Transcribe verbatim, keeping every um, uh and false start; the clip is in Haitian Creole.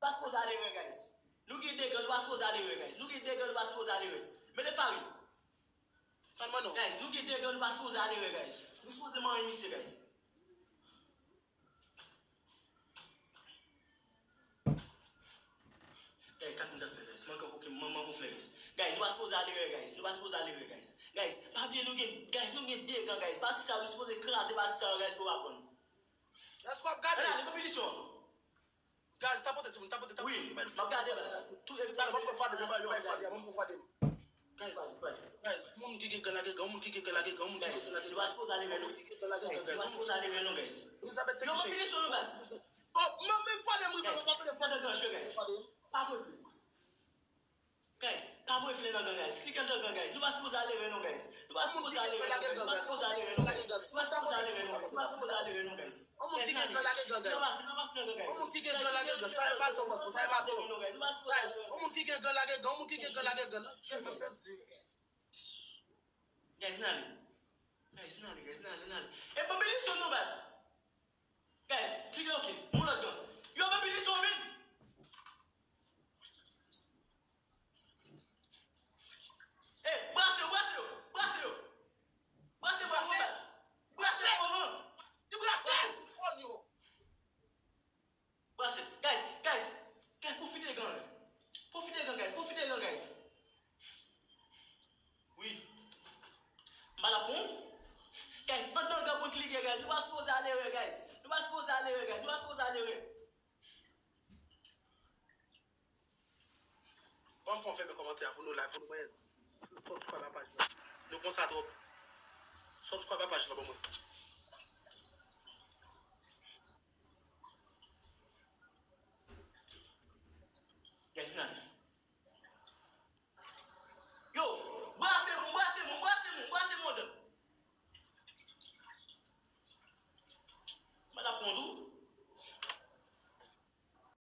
pa sipoze ale rè, guys. Nou gen de gang, nou pa sipoze ale rè, guys. Nou gen de gang, nou pa sipoze ale rè. Mete farin. Kalman non. Guys, nou gen de gang, nou pa sipoze ale rè, guys. Nou sipoze manyen misye, guys. Guys, kat moun t ap fè, guys. Manke, ok, manman gonfle, guys. Guys, nou pa sipoze ale rè, guys. Nou pa sipoze ale rè, guys. Guys, pa bliye nou gen, guys, nou gen de gang, guys. Pati sa, nou sipoze kraze pati sa, guys, pou w aprann. Guys, w ap gade. Ann ale, konpilisyon. Guys, tapote timoun, tapote, tapote. Wi, m ap gade, baz. Tout epi tapote. Ban m pran fade, ban m pran fade, ban m pran fade. Guys, guys, moun ki gen gang lage gang, moun ki gen gang lage gang, moun ki gen gang lage gang. Nou pa sipoze ale rè, non. Moun ki gen gang lage gang, guys. Nou pa sipoze ale rè, non, guys. Elizabeth, yo, konpilisyon, non, baz. Oh, mwen, men fade, mwen, fade, fade, fade, fade. Pa vre. Guys, pa voye flè nan gang, guys. Ki gang nan gang, guys? Nou pa sipoze ale rè non, guys. Nou pa sipoze ale rè non, guys. Nou pa sipoze ale rè non, guys. Nou pa sipoze ale rè non, guys. Nou pa sipoze ale rè non, guys. Yon moun ki gen gang lage gang, guys. Nou pa, nou pa pase nan gang, guys. Yon moun ki gen gang lage gang. Sa e mato, bòs, sa e mato. Guys, yon moun ki gen gang lage gang, yon moun ki gen gang lage gang. Guys, n ale. Guys, n ale, guys, n ale, n ale. E ban m beni sou nou, baz. Guys, klike ok. Moun lòt gang. Yo, ban m beni sou, vin. Ey, brase yo, brase yo, brase yo. Brase, brase, brase. Brase yo, man. Li brase. Fòn yo. Brase. Guys, guys. Guys, pwofite gang. Pwofite gang, guys. Pwofite gang, guys. Wi. M pa la pou. Guys, ann nan gang pou n klike, guys. Nou pa sipoze ale rè, guys. Nou pa sipoze ale rè, guys. Nou pa sipoze ale rè. Ban m fè yon fèmen kòmantè a pou nou live, pou nou mwen subscribe a paj la. Nou konsa twòp. Subscribe a paj la ban mwen. Guys, nan. Yo, brase moun, brase moun, brase moun, brase moun. M pa la pou nou.